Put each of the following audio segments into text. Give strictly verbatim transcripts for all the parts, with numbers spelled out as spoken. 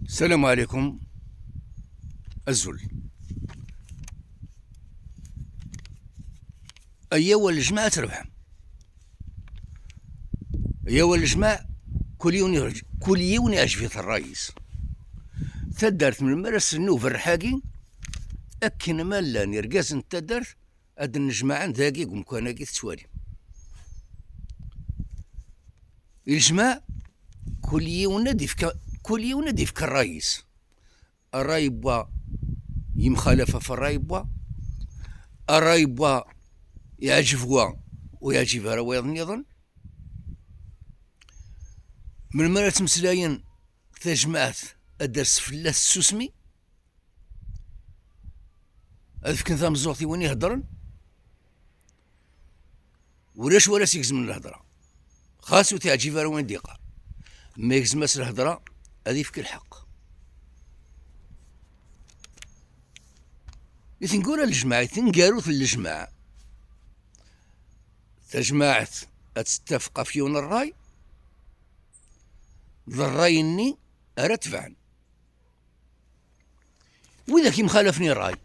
السلام عليكم. Azul. Ay awal n lejmaɛ ad trebḥem. Ay awal n lejmaɛ, kul yiwen iɛǧ-, kul yiwen iɛǧeb-it ṛṛay-is. Taddart melmi ara s-tennu uberreḥ-agi, akken ma llan irgazen n taddart ad d-nnejmaɛen dagi deg umkan-agi tettwalim. Lejmaɛ, kul yiwen ad ifk, kul yiwen ad ifk ṛṛay-is. Ṛṛay n wa yemxalaf ɣef ṛṛay n wa, ṛṛay n wa iɛǧeb wa ur iɛǧib ara wayeḍ nniḍen. Melmi ara ttmeslayen tajmaɛt ad d-ters fell-as tsusmi, ad fken tameẓẓuɣt i win iheddren. Ulac wara s-igezmen lhedra, xas ur t-iɛǧib ara win d-iqqar. Ma igzem-as lhedra, ad ifk lḥeqq. I tengura n lejmaɛ, i tengarut n lejmaɛ, tajmaɛt ad tettafeq ɣef yiwen ṛṛay, d ṛṛay-nni ara tebɛen. Widak yemxalafen i ṛṛay,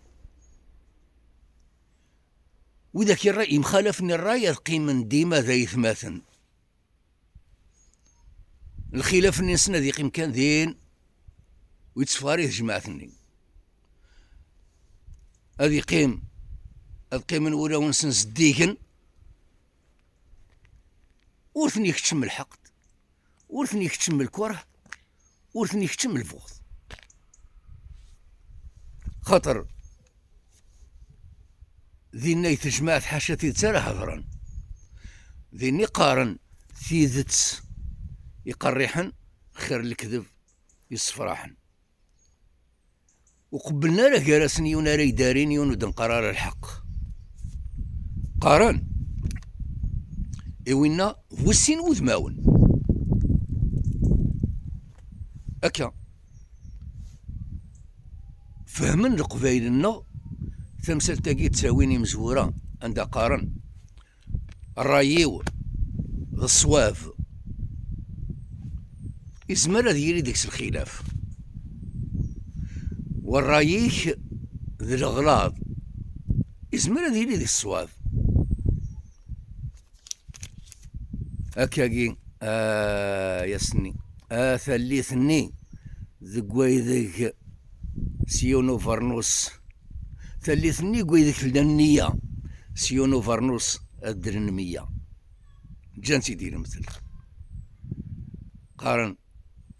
widak irra-, yemxalafen i ṛṛay ad qqimen dima d aytmaten. Lxilaf-nni-nsen ad yeqqim kan din, ur yetteffeɣ ara i tejmaɛt-nni. Ad yeqqim, ad qqimen wulawen-nsen zeddigen, ur ten-ikeččem lḥeqd, ur ten-ikeččem lkurh, ur ten-ikeččem lbuɣd. Xaṭer dinna i tejmaɛt ḥaca tidet ara hedren. Dinna i qqaren tidet iqerriḥen xir lekdeb yessefraḥen. Ur qebblen ara gar-asen yiwen ara idarin, yiwen ur d-neqqar ara lḥeqq. Qqaren i winna bu sin wudmawen. Akka. Fehmen Leqbayel-nneɣ tamsalt-agi ttawin imezwura anda qqaren: "Ṛṛay-iw d ṣṣwab." Izmer ad yili deg-s lxilaf. "Wa ṛṛay-ik d leɣlaḍ." Izmer ad yili deg-s ṣṣwab. Akkagi, a, ay ass-nni, a tallit-nni deg waydeg s yiwen ubernus, tallit-nni deg waydeg tella nniya, s yiwen ubernus ad ddren meyya. Ǧǧan-tt-id i lemtel. Qqaren,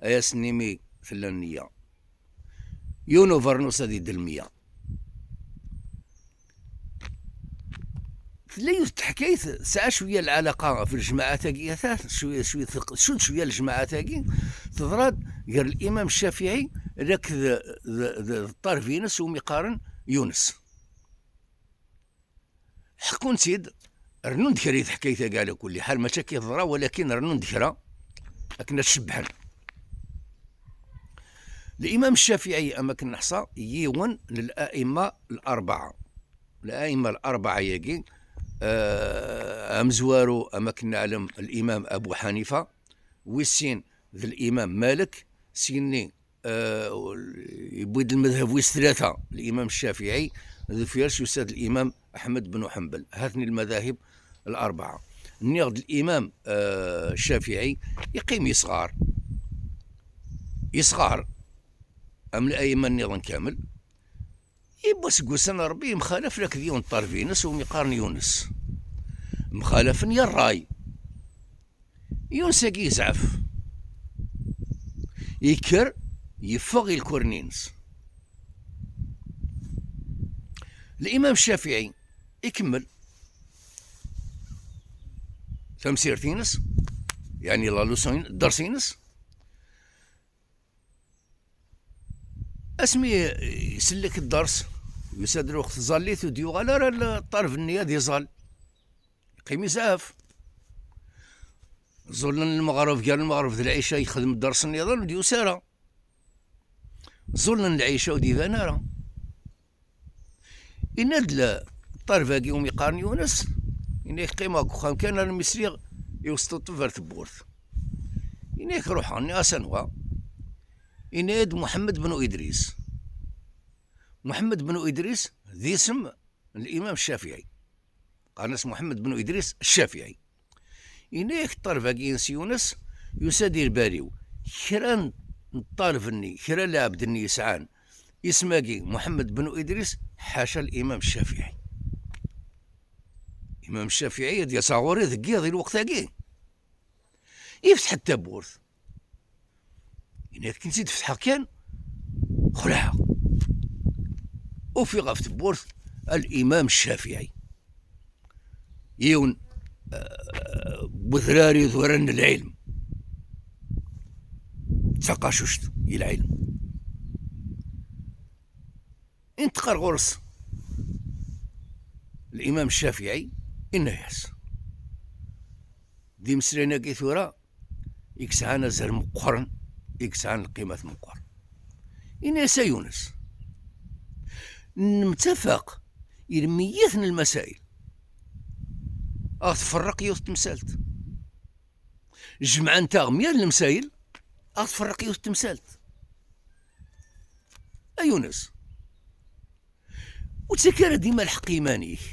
ay ass-nni mi tella nniya, yiwen ubernus ad iddel meyya. Tella yiwet n teḥkayt tesɛa cwiya lɛalaqa ɣef lejmaɛat-agi, ata cwiya, cwiya teq-, tcudd cwiya lejmaɛat-agi, teḍra-d gar Limam Ccafiɛi akked d, d, d ṭṭaleb-ines umi qqaren Yunes. Ḥekkun-tt-id, rnun-d kra i teḥkayt-agi ɛla kulli ḥal, mačči akka i teḍra, walakin rnun-d kra akken ad cebbḥen. Limam Ccafiɛi, am akken neḥṣa, yiwen n la'imma l-arbaɛa. La'imma l-arbaɛa-agi, eh, amezwaru, am akken neɛlem, Limam Abu Ḥanifa, wis sin d Limam Malek, syenni eh, yewwi-d lmedheb wis tlata, Limam Ccafiɛi, deffir-s yusa-d Limam Ḥmed ben Ḥenbel. Ha-ten-i lmadahib l-arbaɛa. Nniɣ-d Limam, eh, Ccafiɛi, yeqqim yesɣar. Yesɣar, am la'imma nniḍen kamel. Yiwwas seg wussan n Ṛebbi yemxalaf akked yiwen n ṭṭaleb-ines umi qqaren Yunes. Mxalafen i ṛṛay. Yunes-agi yezɛef. Yekker, yeffeɣ i lkurni-ines. Limam Ccafiɛi ikemmel tamsirt-ines, yeɛni la leçon, dders-ines. Asmi isellek dders, yusa-d lweqt ẓẓallit, ur d-yuɣal ara ṭṭaleb-nni ad iẓall. Yeqqim yezɛef. Ẓẓullen lmeɣreb, gar lmeɣreb d lɛica yexdem dders nniḍen, ur d-yusi ara. Ẓẓullen lɛica, ur d-iban ara. Yenna-d l-, ṭṭaleb-agi umi qqaren Yunes, yenna-yak: "Qqimeɣ deg uxxam kan armi sliɣ i usṭuṭṭeb ar tewwurt." Yenna-yak: "Ruḥeɣ, nniɣ-as anwa?" Yenna-yas-d Muḥemmed ben Idris. Muḥemmed ben Idris d isem n Limam Ccafiɛi. Qqaren-as Muḥemmed ben Idris Ccafiɛi. Yenna-yak ṭṭaleb-agi-ines Yunes, yusa-d i lbal-iw. Kra n ṭṭaleb-nni, kra n lɛebd-nni yesɛan isem-agi Muḥemmed ben Idris, ḥaca Limam Ccafiɛi. Imam Ccafiɛi ad d-yas ɣur-i deg yiḍ i lweqt-agi. Ifteḥ-d tawwurt. Yenna-yak akken tt-id-fetḥeɣ kan, xelɛeɣ. Ufiɣ ɣef tewwurt Al-Imam Ccafiɛi. Yiwen, eh, wedrar i udrar n lɛilm. D taqacuct i lɛilm. Inṭeq ar ɣur-s Limam Ccafiɛi, inna-yas: "D imeslayen-agi tura i yesɛan azal meqqren, i yesɛan lqima tmeqqer." Inna-yas: "A Yunes, nemtafaq i lmeyyat n lmasail, ad ɣ-tferreq yiwet temsalt. Jemɛent-aɣ mya n lemsayel, ad ɣ-tferreq yiwet temsalt. A Yunes, ur ttak ara dima lḥeqq i iman-ik.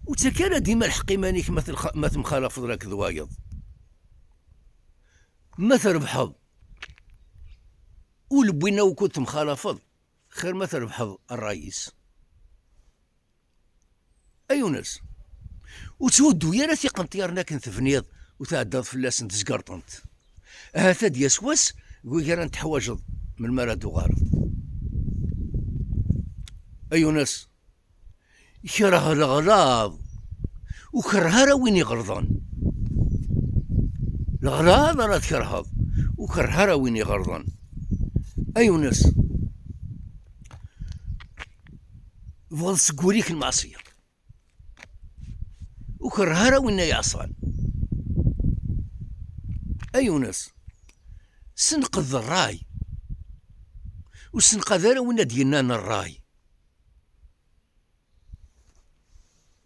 Ur ttak ara dima lḥeqq i iman-ik ma telxa-, ma temxalafeḍ akked wayeḍ. Ma trebḥeḍ ul n winna ukud temxalafeḍ, xir ma trebḥeḍ ṛṛay-is." A Yunes, ur tthuddu ara tiqenṭyarin akken tebniḍ u tɛeddaḍ fell-asent tezgerṭeḍ-tent. Ahat ad d-yas wass deg wigi ara n-teḥwaǧeḍ melmi ara d-tuɣaleḍ. A Yunes, kerheɣ leɣlaḍ, ur kerheɣ ara win iɣelḍen. Leɣlaḍ ara tkerheḍ, ur kerheɣ ara win iɣelḍen. A Yunes, bɣeḍ seg wul-ik lmeɛṣiyat, ur kerheɣ ara winna yeɛṣan. A Yunes, senqed ṛṛay, ur senqad ara winna d-yennan ṛṛay.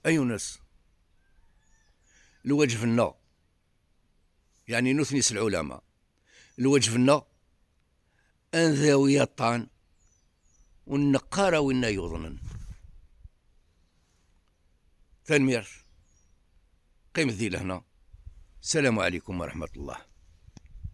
A Yunes, lwaǧeb-nneɣ, yeɛni nutni s lɛulama, lwaǧeb-nneɣ ad ndawi aṭṭan, ur neqq ara winna yuḍnen. Tanemmirt. Qqimet di lehna. Ssalamu ɛlikum wa raḥmatullah.